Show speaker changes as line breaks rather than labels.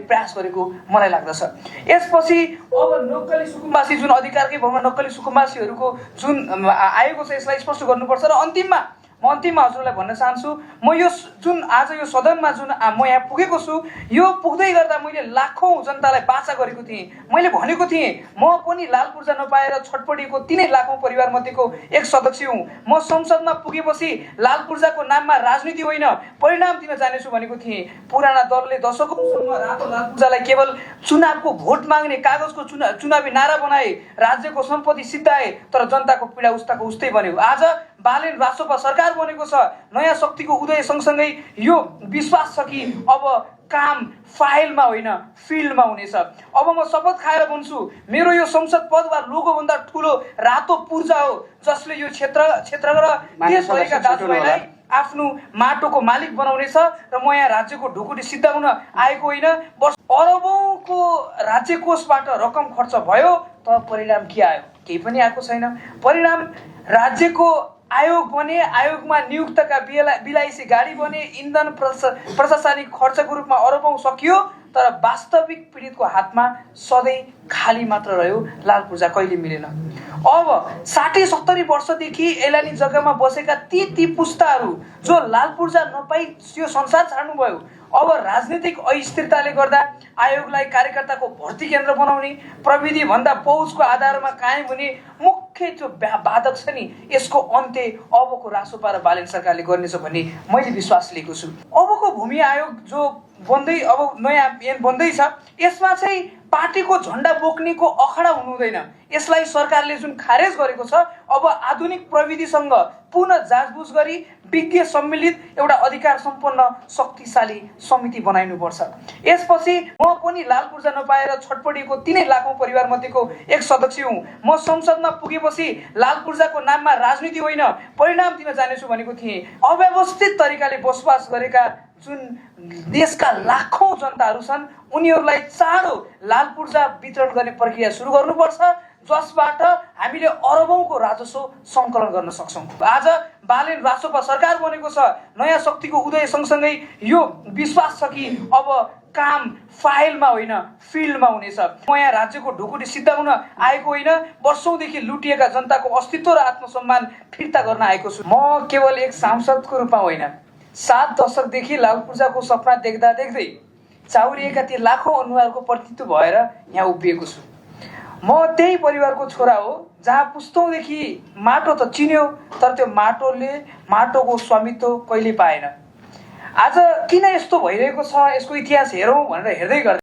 प्रयास गरेको मलाई लाग्दछ। यसपछि अब नक्कली सुकुम्बासी जुन अधिकारकै भरमा नक्कली सुकुम्बासीहरूको जुन आएको छ यसलाई स्पष्ट गर्नुपर्छ। र अन्तिममा हजुरलाई भन्न चाहन्छु, म यो जुन आज यो सदनमा जुन म यहाँ पुगेको छु, यो पुग्दै गर्दा मैले लाखौँ जनतालाई बाचा गरेको थिएँ। मैले भनेको थिएँ म पनि लाल पूर्जा नपाएर छटपटिएको 3 लाखौँ परिवार मध्येको एक सदस्य हुँ। म संसदमा पुगेपछि लाल पूर्जाको नाममा राजनीति होइन परिणाम दिन जानेछु भनेको थिएँ। पुराना दलले दशकौँसम्म रातो लाल पूर्जालाई केवल चुनावको भोट माग्ने कागजको चुनावी नारा बनाए, राज्यको सम्पत्ति सिद्धाए, तर जनताको पीडा उस्ताको उस्तै बन्यो। आज बालेन रासोपा सरकार बनेको छ। नयाँ शक्तिको उदय सँगसँगै यो विश्वास छ कि अब काम फाइलमा होइन फिल्डमा हुनेछ। अब म शपथ खाएर भन्छु, मेरो यो संसद पद वा लोगोभन्दा ठुलो रातो पूर्जा हो, जसले यो क्षेत्र र देशभरिका दाजुभाइलाई आफ्नो माटोको मालिक बनाउनेछ। र म यहाँ राज्यको ढुकुटी सिद्धाउन आएको होइन। अरबौँको राज्य कोषबाट रकम खर्च भयो, तर परिणाम के आयो? केही पनि आएको छैन। परिणाम राज्यको आयोग बने, आयोगमा नियुक्तका बिलाइसी गाडी बने, इन्धन प्रशासनिक खर्चको रूपमा अरबौँ सकियो, तर वास्तविक पीडितको हातमा सधैँ खाली मात्र रह्यो। लाल पूर्जा कहिले मिलेन। अब 60-70 वर्षदेखि एलानी जग्गामा बसेका ती पुस्ताहरू जो लाल पूर्जा नपाई यो संसार छाड्नुभयो, अब राजनीतिक अस्थिरताले गर्दा आयोगलाई कार्यकर्ताको भर्ती केन्द्र बनाउने, प्रविधि भन्दा पहुँचको आधारमा कायम हुने मुख्य जो बाधक छ नि, यसको अन्त्य अबको रासोपा र बालेन सरकारले गर्नेछ भन्ने मैले विश्वास लिएको छु। अबको भूमि आयोग जो अब नयाँ ऐन बन्दैछ, यसमा चाहिँ पार्टीको झन्डा बोक्नेको अखडा हुनु हुँदैन। यसलाई सरकारले जुन खारेज गरेको छ, अब आधुनिक प्रविधिसँग पुनः जाँचबुझ गरी विज्ञ सम्मिलित एउटा अधिकार सम्पन्न शक्तिशाली समिति बनाइनुपर्छ। यसपछि म पनि लाल पूर्जा नपाएर छटपटिएको 3 लाखौँ परिवार मध्येको एक सदस्य हुँ। म संसदमा पुगेपछि लाल पूर्जाको नाममा राजनीति होइन परिणाम दिन जानेछु भनेको थिएँ। अव्यवस्थित तरिकाले बसोबास गरेका जुन देशका लाखौँ जनताहरू छन्, उनीहरूलाई चाँडो लाल पूर्जा वितरण गर्ने प्रक्रिया सुरु गर्नुपर्छ, जसबाट हामीले अरबौँको राजस्व सङ्कलन गर्न सक्छौँ। आज बालेन रासोपा सरकार बनेको छ। नयाँ शक्तिको उदय सँगसँगै यो विश्वास छ कि अब काम फाइलमा होइन फिल्डमा हुनेछ। म यहाँ राज्यको ढुकुटी सिद्धाउन आएको होइन, वर्षौँदेखि लुटिएका जनताको अस्तित्व र आत्मसम्मान फिर्ता गर्न आएको छु। म केवल एक सांसदको रूपमा होइन, 7 दशकदेखि लाल पूर्जाको सपना देख्दा देख्दै चाउरिएका ती लाखौँ अनुहारको प्रतिनिधित्व भएर यहाँ उभिएको छु। म त्यही परिवारको छोरा हो जहाँ पुस्तौँदेखि माटो त चिन्यो, तर त्यो माटोको स्वामित्व कहिले पाएन। आज किन यस्तो भइरहेको छ, यसको इतिहास हेरौँ भनेर हेर्दै गर्दा